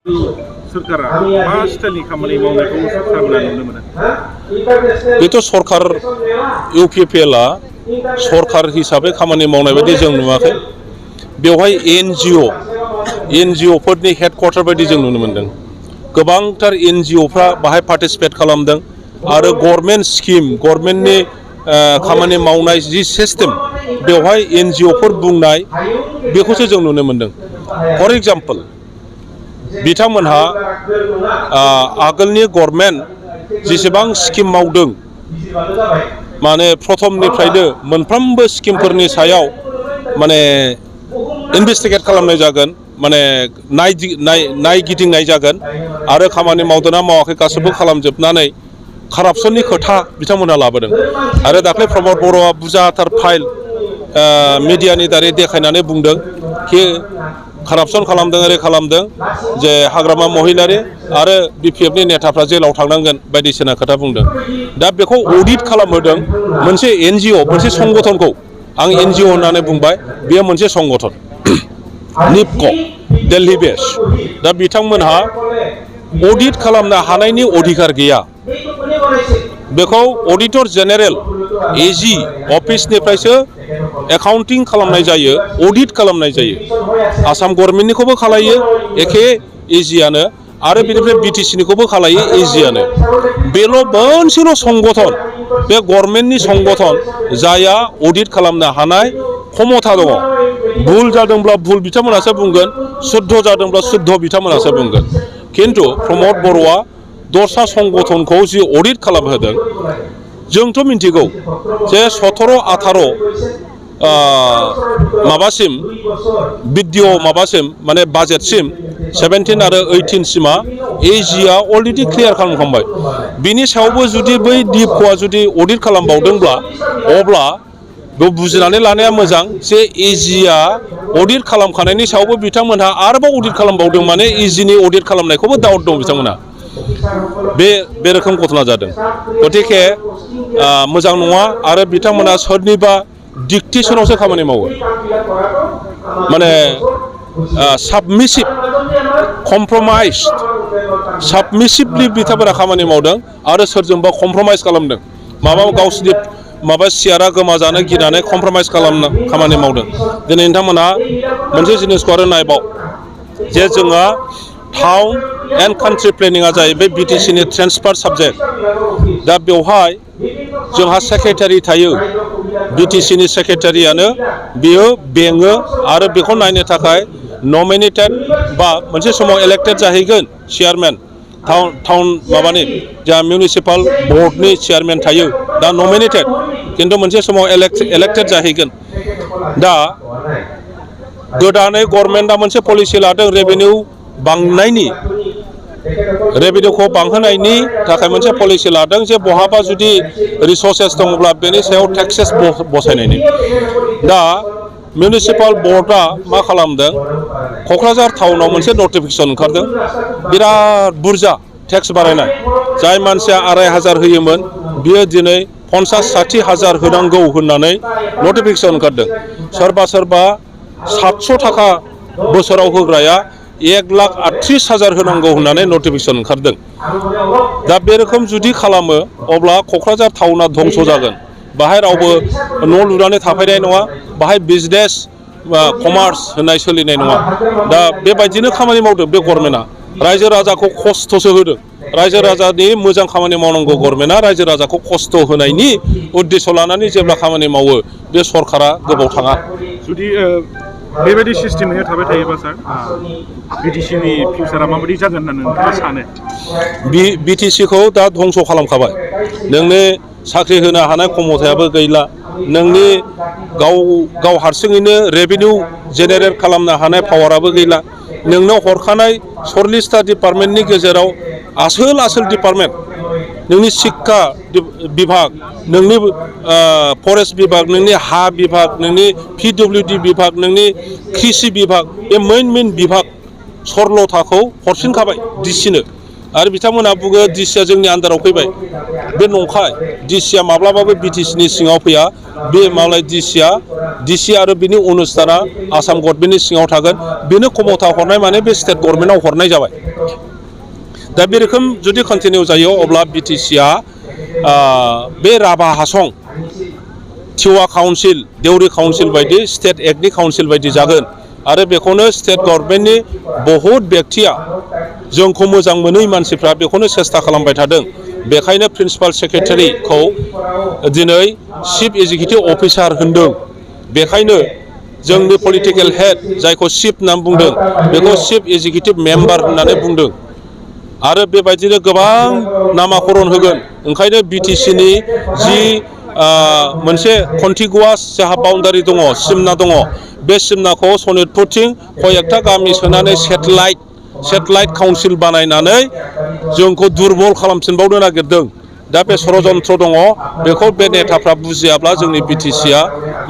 सरकारा मा स्टाइलनि खामानि मावनायखौ सारमोना नुनो मोनो? बेथ' सरकार UPPL आ सरकार हिसाबै खामानि मावनाय बायदि जों नुवाखै। बेवहाय NGO फोरनि हेडक्वार्टार बायदि जों नुनो मोनदों। गोबांथार NGO फ्रा बाहाय पार्टिसिपेट खालामदों आरो गभर्नमेन्ट स्किम गभर्नमेन्टनि खामानि मावनाय जि सिस्टेम बेवहाय NGO फोर बुंनाय बेखौसो जों नुनो मोनदों। फर एग्जाम्पल बिथांमोनहा आगोलनि गभर्नमेन्ट जेसेबां स्किम मावदों माने प्रथमनिफ्रायनो मोनफ्रोमबो स्किमफोरनि सायाव माने इनभेस्टिगेट खालामनाय जागोन, माने नायगिदिंनाय जागोन आरो खामानि मावदोंना मावाखै गासैबो खालामजोबनानै कारापसननि खोथा बिथांमोनहा लाबोदों। आरो दाख्लै प्रमद बर'आ बुरजाथार फाइल मिडियानि दारै देखायनानै बुंदों कि कारापसन खालामदों ओरै खालामदों जे हाग्रामा महिलारि आरो BPFनि नेताफ्रा जेलाव थांनांगोन बायदिसिना खोथा बुंदों। दा बेखौ अडिट खालामहोदों मोनसे NGO मोनसे संगठनखौ। आं NGO होननानै बुंबाय, बेयो मोनसे संगठन निपक दिल्ली बेस। दा बिथांमोनहा अडिट खालामनो हानायनि अधिकार गैया। बेखौ अडिटर जेनेरेल AG अफिसनिफ्रायसो एकाउन्टिं खालामनाय जायो, अडिट खालामनाय जायो। आसाम गभर्नमेन्टनिखौबो खालायो एखे AGआनो आरो बेनिफ्राय BTCनिखौबो खालायो AGआनो। बेल' मोनसेल' संगठन बे गभर्नमेन्टनि संगठन जायहा अडिट खालामनो हानाय क्षमता दङ। भुल जादोंब्ला भुल बिथांमोनासो बुंगोन, शुद्ध जादोंब्ला शुद्ध बिथांमोनासो बुंगोन। खिन्थु प्रमद बर'आ दस्रा संगठनखौ जि अडिट खालामहोदों, जोंथ' मिन्थिगौ जे 17-18 माबासिम बिडिअ माबासिम माने बाजेटसिम 17 आरो 18 सिमा AGआ अलरेडि क्लियार खालामखांबाय। बिनि सायावबो जुदि बै डिपक'आ जुदि अडिट खालामबावदोंब्ला अब्ला बेयाव बुजिनानै लानाया मोजां जे AGआ अडिट खालामखानायनि सायावबो बिथांमोनहा आरोबाव अडिट खालामबावदों, माने AGनि अडिट खालामनायखौबो डाउट दं बिथांमोनहा। बे रोखोम घटना जादों। गतिके मोजां नङा आरो बिथांमोना सोरनिबा डिक्टेसनावसो खामानि मावो, माने साबमिसिभलि बिथांमोना खामानि मावदों आरो सोरजोंबा कमप्रमाइज खालामदों। गावसिनि सियारा गोमाजानो गिनानै कमप्रमाइज खालामनो खामानि मावदों। दिनै नोंथांमोना मोनसे जिनिसखौ आरो नायबाव जे जोंहा टाउन एन्ड कान्ट्रि प्लेनिंआ जाहैबाय BTCनि ट्रेन्सफार साबजेक्ट। दा बेवहाय जोंहा सेक्रेटारि थायो, BTCनि सेक्रेटारियानो बियो बेङो आरो बेखौ नायनो थाखाय नमिनेटेड बा मोनसे समाव इलेक्टेड जाहैगोन चेयारमेन टाउन माबानि जा मिउनिसिपाल बर्डनि चेयारमेन थायो, दा नमिनेटेड खिन्थु मोनसे समाव इलेक्टेड जाहैगोन। दा गोदानै गभर्नमेन्टआ मोनसे पलिसि लादों रेभिनिउखौ बांहोनायनि थाखाय मोनसे पलिसि लादों जे बहाबा जुदि रिसर्सेस दङब्ला बेनि सायाव टेक्सेस बसायनायनि। दा मिउनिसिपाल बर्डआ मा खालामदों, क'क्राझार टाउनाव मोनसे नटिफिकेसन ओंखारदों बिराद बुरजा टेक्स बारायनाय। जाय मानसिया 2,500 होयोमोन बियो दिनै 50-60 हाजार होनांगौ होननानै नटिफिकेसन ओंखारदों। सोरबा 700 थाखा बोसोराव होग्राया 1,38,000 होनांगौ होननानै नटिफिकेसन ओंखारदों। दा बे रोखोम जुदि खालामो अब्ला क'क्राझार टाउना धंस जागोन। बाहाय रावबो न' लुनानै थाफैनाय नङा, बाहाय बिजनेस कमार्स होननाय सोलिनाय नङा। दा बेबायदिनो खामानि मावदों बे गभर्नमेन्टआ। रायजो राजाखौ खस्थ'सो होदों। रायजो राजानि मोजां खामानि मावनांगौ गभर्नमेन्टआ रायजो राजाखौ खस्थ' होनायनि उद्देश्य लानानै जेब्ला खामानि मावो बे सरकारा गोबाव थाङा। जुदि बेबायदि सिस्टेमैनो थाबाय थायोबा सार BTCनि फिउचारा माबायदि जागोन होननानै नोंथाङा सानो? BTCखौ दा धंस खालामखाबाय। नोंनि साख्रि होनो हानाय क्षमतायाबो गैला, नोंनि गाव हारसिङैनो रेभिनिउ जेनेरेट खालामनो हानाय पावाराबो गैला। नोंनो हरखानाय 40टा डिपार्टमेन्टनि गेजेराव आसोल डिपार्टमेन्ट नोंनि शिक्षा बिभाग, नोंनि फरेस्ट बिभाग, नोंनि हा बिभाग, नोंनि PWD बिभाग, नोंनि कृषि बिभाग, बे मेइन बिभाग सरलथाखौ हरफिनखाबाय DCनो। आरो बिथांमोनहा बुङो डिसिआ जोंनि आन्दाराव फैबाय बे नंखाय डिसिआ माब्लाबाबो बिटिसिनि सिङाव फैया बे मालाय डिसि आरो बिनि अनुस्थाना आसाम गभर्नमेन्टनि सिङाव थागोन बेनो खमथा हरनाय माने बे स्टेट गभर्नमेन्टआव हरनाय जाबाय दा बे रोखोम जुदि कन्टिनिउ जायो अब्ला बिटिसिआ बे राभा हासं टिवा काउन्सिल देउरि काउन्सिल बायदि स्टेट एक्टनि काउन्सिल बायदि जागोन आरो बेखौनो स्टेट गभर्नमेन्टनि बहुद बेक्तिया जोंखौ मोजां मोनै मानसिफ्रा बेखौनो सेस्था खालामबाय थादों बेखायनो प्रिन्सिपाल सेक्रेटारिखौ दिनै चिफ एग्जिकिउटिभ अफिसार होनदों बेखायनो जोंनि पलिटिकेल हेड जायखौ चिफ होननानै बुंदों बेखौ चिफ एग्जिकिउटिभ मेम्बार होननानै बुंदों आरो बेबायदिनो गोबां नामाकरन होगोन ओंखायनो बिटिसिनि जि मोनसे कन्टिगुवास जाहा बाउन्डारि दङ सिमना दङ बे सिमनाखौ सनितपुरथिं कयेकथा गामि सोनानै सेटेलाइट काउन्सिल बानायनानै जोंखौ दुरबल खालामफिनबावनो नागिरदों दा बे षड़यन्त्र दङ बेखौ बे नेताफ्रा बुजियाब्ला जोंनि बिटिसिआ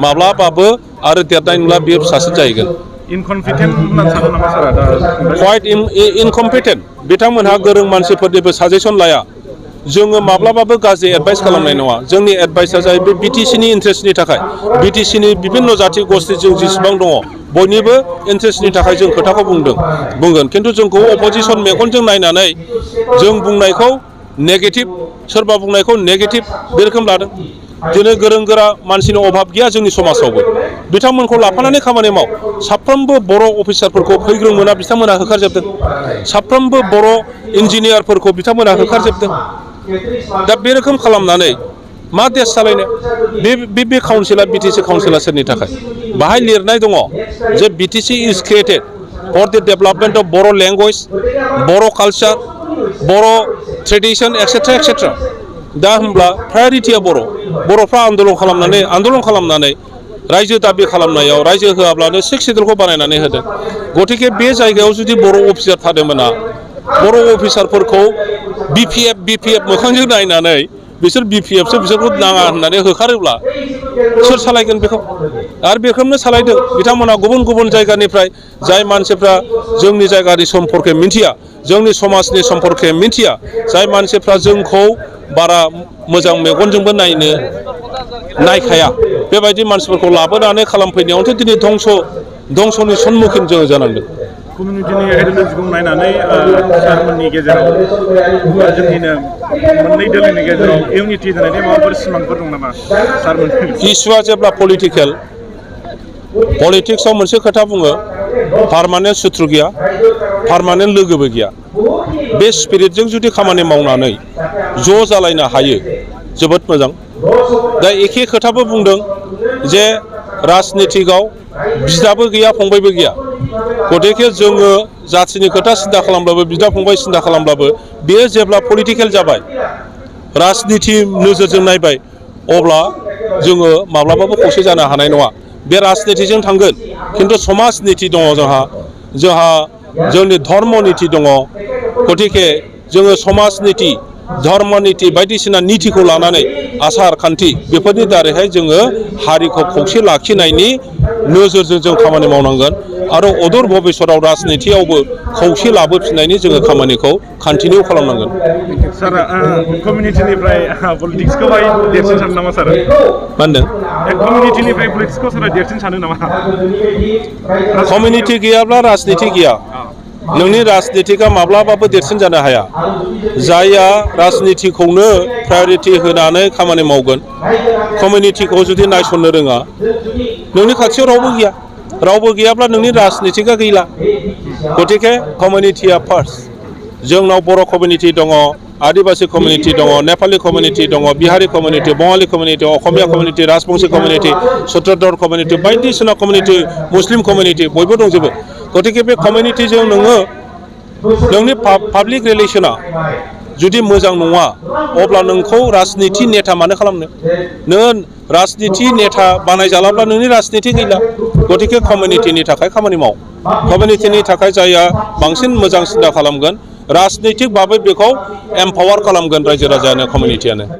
माब्लाबाबो आरो देरनाय नंला बियो फिसासिन जाहैगोन इनकम्पिटेन्ट होननानै सानो नामा सारा दा क्वाइट इनकम्पिटेन्ट बिथांमोनहा गोरों मानसिफोरनिबो साजेसन लाया जोङो माब्लाबाबो गाज्रि एडभाइस खालामनाय नङा जोंनि एडभाइसआ जाहैबाय बिटिसिनि इन्ट्रेस्टनि थाखाय बिटिसिनि बिभिन्न जाथि गस्थि जों जेसेबां दङ बयनिबो इन्ट्रेस्टनि थाखाय जों खोथाखौ बुंगोन खिन्थु जोंखौ अपोजिसन मेगनजों नायनानै जों बुंनायखौ नेगेटिभ सोरबा बुंनायखौ नेगेटिभ बे रोखोम लादों दिनै गोरों गोरा मानसिनि अभाब गैया जोंनि समाजावबो बिथांमोनखौ लाफानानै खामानि माव साफ्रोमबो बर' अफिसारफोरखौ फैग्रों मोना बिथांमोनहा होखारजोबदों साफ्रोमबो बर' इन्जिनियारफोरखौ बिथांमोनहा होखारजोबदों दा बे रोखोम खालामनानै मा देश सालायनो बे काउन्सिला बिटिसि काउन्सिला सोरनि थाखाय बाहाय लिरनाय दङ जे BTC is created for the development of Bodo' language Bodo' culture Bodo' tradition etcetera etcetera दा होमब्ला प्रायरिटिया बर'फ्रा आन्दलन खालामनानै रायजो दाबि खालामनायाव रायजो होआब्लानो 6 सिडुलखौ बानायनानै होदों गतिके बे जायगायाव जुदि बर' अफिसार थादोंमोना बर' अफिसारफोरखौ बिपिएफ मोखांजों नायनानै बिसोर बिपिएफसो बिसोरखौ नाङा होननानै होखारोब्ला सोर सालायगोन बेखौ आरो बेखौनो सालायदों बिथांमोना गुबुन जायगानिफ्राय जाय मानसिफ्रा जोंनि जायगानि सम्पर्के मिन्थिया जोंनि समाजनि सम्पर्के मिन्थिया जाय मानसिफ्रा जोंखौ बारा मोजां मेगनजोंबो नायखाया बेबायदि मानसिफोरखौ लाबोनानै खालामफैनायावथ' दिनै धंसनि सम्मुखीन जोङो जानांदों कमिउनिटिनि आइडिय'लजिखौ नायनानै सारमोननि गेजेराव जोंनिनो मोननै दोलोनि गेजेराव इउनिटि जानायनि माबाफोर सिमांफोर दं नामा सारमोननि इस्युआ जेब्ला पलिटिक्सआव मोनसे खोथा बुङो पार्मानेन्ट सुथ्रु गैया पार्मानेन्ट लोगोबो गैया बे स्पिरिटजों जुदि खामानि मावनानै ज' जालायनो हायो जोबोद मोजां दा एखे खोथाबो बुंदों जे राजनितिकआव बिदाबो गैया फंबायबो गैया गतिके जोङो जाथिनि खोथा सिन्था खालामब्लाबो बिदा फंबाय सिन्था खालामब्लाबो बेयो जेब्ला पलिटिकेल जाबाय राजनिति नोजोरजों नायबाय अब्ला जोङो माब्लाबाबो खौसे जानो हानाय नङा बे राजनितिजों थांगोन खिन्थु समाज निति दङ जोंहा जोंनि धर्म निति दङ गतिके जोङो समाज निति धर्म निति बायदिसिना नितिखौ लानानै आसार खान्थि बेफोरनि दारैहाय जोङो हारिखौ खौसे लाखिनायनि नोजोरजों जों खामानि मावनांगोन आरो अदूर भबिष्यतआव राजनितियावबो खौसे लाबोफिननायनि जोङो खामानिखौ कन्टिनिउ खालामनांगोन सार कमिउनिटिनिफ्राय पलिटिक्सखौ देरसिन सानो नामा सार मा होनदों कमिउनिटिनिफ्राय पलिटिक्सखौ सारा देरसिन सानो नामा कमिउनिटि गैयाब्ला राजनिति गैया नोंनि राजनितिकआ माब्लाबाबो देरसिन जानो हाया जायहा राजनितिखौनो प्रायरिटि होनानै खामानि मावगोन कमिउनिटिखौ जुदि नायसननो रोङा नोंनि खाथियाव रावबो गैयाब्ला नोंनि राजनितिकआ गैला गतिके कमिउनिटिया फार्स्ट जोंनाव बर' कमिउनिटि दङ आदिबासि कमिउनिटि दङ नेपालि कमिउनिटि दङ Bihari community Bengali community Asamiya community Rajbanshi community Sutradhar community बायदिसिना कमिउनिटि मुस्लिम कमिउनिटि बयबो दंजोबो गतिके बे कमिउनिटिजों नोंनि पाब्लिक रिलेसना जुदि मोजां नङा अब्ला नोंखौ राजनिति नेता मानो खालामनो नों राजनिति नेता बानायजालाब्ला नोंनि राजनिति गैला गतिके कमिउनिटिनि थाखाय खामानि माव कमिउनिटिनि थाखाय जायहा बांसिन मोजां सिन्था खालामगोन राजनितिक भाबै बेखौ एम्पावार खालामगोन रायजो राजायानो कमिउनिटियानो